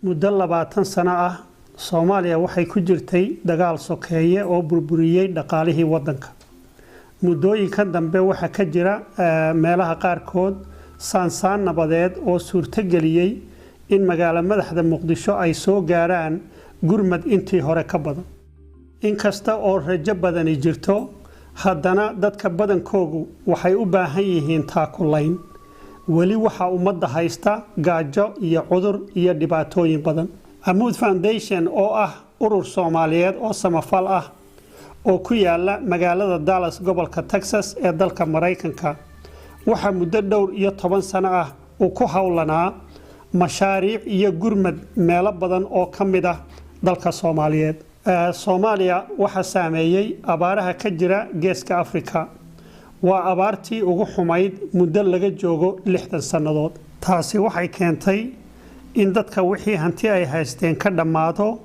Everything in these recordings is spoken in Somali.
Muddo 20 sano ah Soomaaliya waxay ku jirtay dagaal sokeeye oo burburiyey dhaqaalihii waddanka. Muddooyinkan dambe waxaa ka jira meelaha qaarkood saansaan nabadeed oo suurtogeliyey in magaalo madaxda Muqdisho ay soo gaaraan gurmad intii hore ka badan. Inkasta oo rajo badani jirto, haddana dadka badankoogu waxay u baahan yihiin taakulayn. Weli waxaa ummadda haysta gaajo iyo cudur iyo dhibaatooyin badan. Amuud Foundation oo ah urur Soomaaliyeed oo samafal ah oo ku yaala magaalada Dallas, gobolka Texas ee dalka Maraykanka, waxaa muddo dhowr iyo toban sano ah uu ku howlanaa mashaariic iyo gurmad meelo badan oo ka mid ah dalka Soomaaliyeed. Soomaaliya waxaa saameeyey abaaraha ka jira Geeska Afrika. Waa abaartii ugu xumayd muddo laga joogo 60 sannadood. Taasi waxay keentay in dadka wixii hanti ay haysteen ka dhammaado,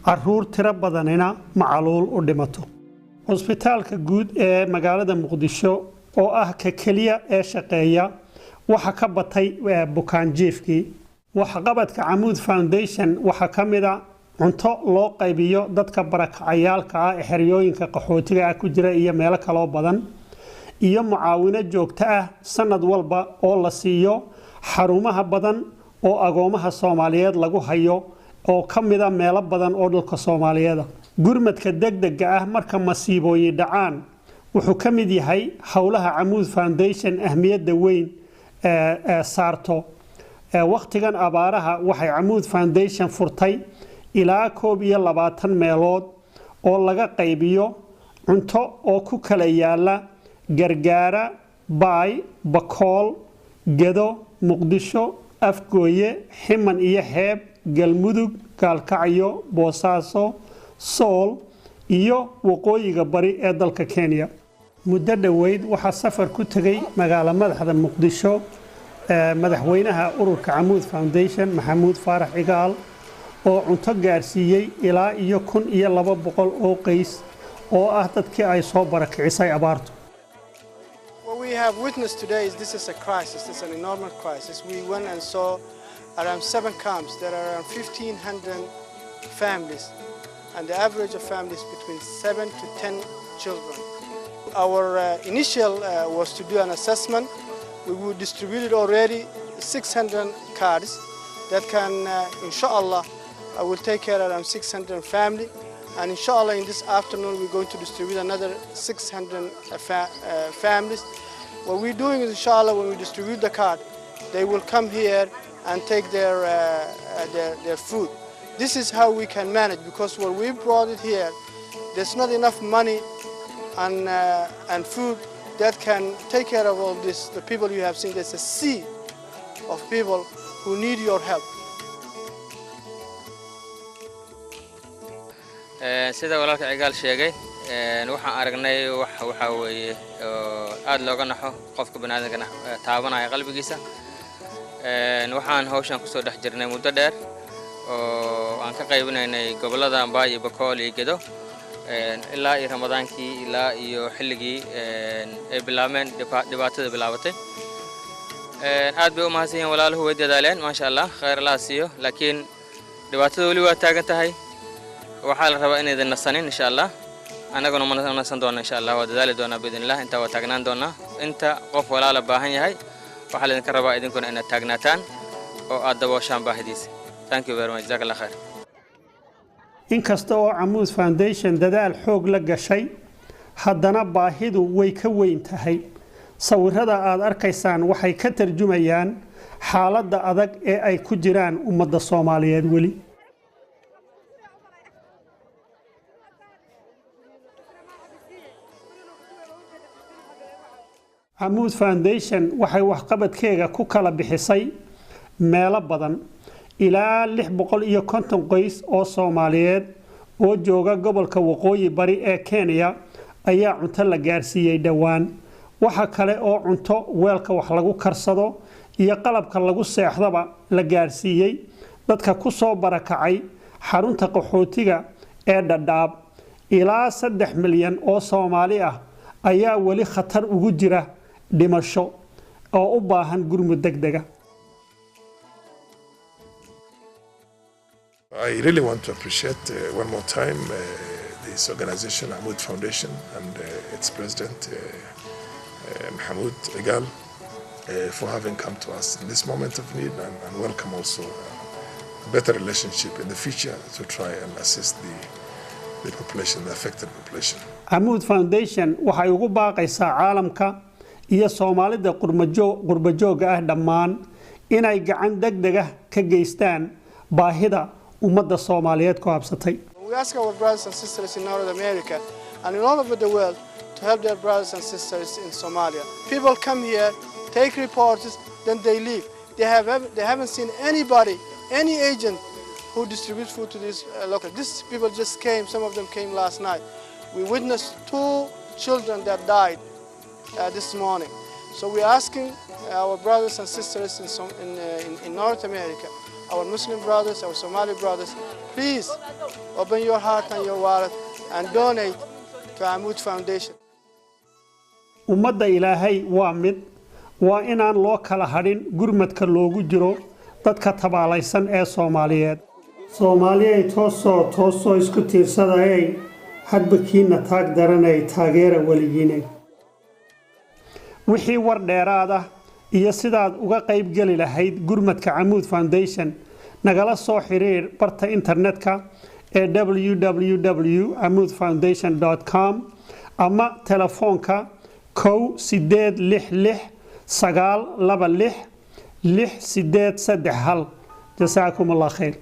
caruur tiro badanina macaluul u dhimato. Cusbitaalka guud ee magaalada Muqdisho oo ah ka keliya ee shaqeeya waxa ka batay bukaanjiifkii. Waxqabadka Camuud Foundation waxaa ka mid a cunto loo qaybiyo dadka barakacayaalka ah ee xeryooyinka qaxootiga ah ku jira iyo meelo kaloo badan, iyo mucaawino joogto ah sanad walba oo la siiyo xarumaha badan oo agoomaha Soomaaliyeed lagu hayo oo ka mida meelo badan oo dhulka Soomaaliyeeda. Gurmadka degdega ah marka masiibooyin dhacaan wuxuu ka mid yahay howlaha Camuud Foundation ahmiyadda weyn ee saarto. Wakhtigan abaaraha waxay Camuud Foundation furtay ilaa 21 meelood oo laga qaybiyo cunto oo ku kala yaala Gargaara, Baay, Bakool, Gedo, Muqdisho, Afgooye, Ximan iyo Xeeb, Galmudug, Gaalkacyo, Boosaaso, Sool iyo waqooyiga bari ee dalka Kenya. Muddo dhoweyd waxaa safar ku tegey magaalo madaxda Muqdisho madaxweynaha ururka Camuud Foundation, Maxamuud Faarax Cigaal, oo cunto gaarsiiyey ilaa iyo 1200 oo qoys oo ah dadkii ay soo barakicisay abaartu. What we have witnessed today is this is a crisis, this is an enormous crisis. We went and saw around seven camps. There are around 1,500 families, and the average of families between 7 to 10 children. Our initial was to do an assessment. We would distributed already 600 cards that can, inshallah, will take care of around 600 family. And inshallah, in this afternoon, we're going to distribute another 600 families. What we're doing is, inshallah, when we distribute the card, they will come here and take their food. This is how we can manage, because when we brought it here, there's not enough money and food that can take care of all this. The people you have seen, there's a sea of people who need your help. Sida walaalka Cigaal sheegay, waxaan aragnay wax waxaa weeye oo aad looga naxo, qofka baniaadamka taabanaya qalbigiisa. Waxaan hawshan kusoo dhex jirnay muddo dheer oo aan ka qaybinaynay gobollada Baay iyo Bakool iyo Gedo, ilaa iyo Ramadaankii, ilaa iyo xilligii ay bilaabmeen dhibaatada bilaabatay. Aad bay u mahadsan yihiin walaaluhu, way dadaaleen, maasha Allah, khayr Allah siiyo, laakiin dhibaatada weli waa taagan tahay. Waxaa la rabaa inaydan nasanin, insha Allah. Annaguna ma nasan doona, insha Allah, waa dadaali doonaa biidn illah. Intaa waa taagnaan doonaa inta qof walaala baahan yahay. Waxaa laydinka rabaa idinkuna inaad taagnaataan oo aad dabooshaan baahidiisa. Thank you very much, jazaak Allah khayr. Inkasta oo Camuud Foundation dadaal xoog la gashay, haddana baahidu way ka weyn tahay. Sawirada aad arkaysaan waxay ka tarjumayaan xaaladda adag ee ay ku jiraan ummadda Soomaaliyeed weli. Camuud Foundation waxay waxqabadkeega ku kala bixisay meelo badan. Ilaa 650 qoys oo Soomaaliyeed oo jooga gobolka waqooyi bari ee Kenya ayaa cunto la gaarsiiyey dhowaan. Waxa kale oo cunto, weelka wax lagu karsado iyo qalabka lagu seexdaba la gaarsiiyey dadka ku soo barakacay xarunta qaxootiga ee Dhadhaab. Ilaa 3 milyan oo Soomaali ah ayaa weli khatar ugu jira dhimasho oo u baahan gurmud deg dega. I really want to appreciate one more time this organization, Amoud Foundation, and its president, Mahmoud Egal, for having come to us in this moment of need and welcome also a better relationship in the future to try and assist the population, the affected population. Camuud Foundation waxay ugu baaqaysaa caalamka iyo Soomaalida qurbajoogga ah dhammaan inay gacan degdeg ah ka geystaan baahida ummadda Soomaaliyeed ku habsatay. We ask our brothers and sisters in North America and in all over the world to help their brothers and sisters in Somalia. People come here, take reports, then they leave. They haven't seen anybody, any agent who distributes food to these local. These people just came, some of them came last night. We witnessed two children that died this morning. So we're asking our brothers and sisters in North America, our Muslim brothers, our Somali brothers, please open your heart and your wallet and donate to Amud Foundation. Ummadda Ilaahay waa mid, waa inaan loo kala hadhin gurmadka loogu jiro dadka tabaalaysan ee Soomaaliyeed. Soomaaliyay, toosoo toosoo isku tiirsadayay, hadba kiina taag daranay taageera weligiinay. Wixii war dheeraad ah iyo sidaad uga qayb geli lahayd gurmadka Camuud Foundation, nagala soo xiriir barta internetka ee www.amudfoundation.com ama telefoonka 1 866 926 6831. Jasaakum Allah khayr.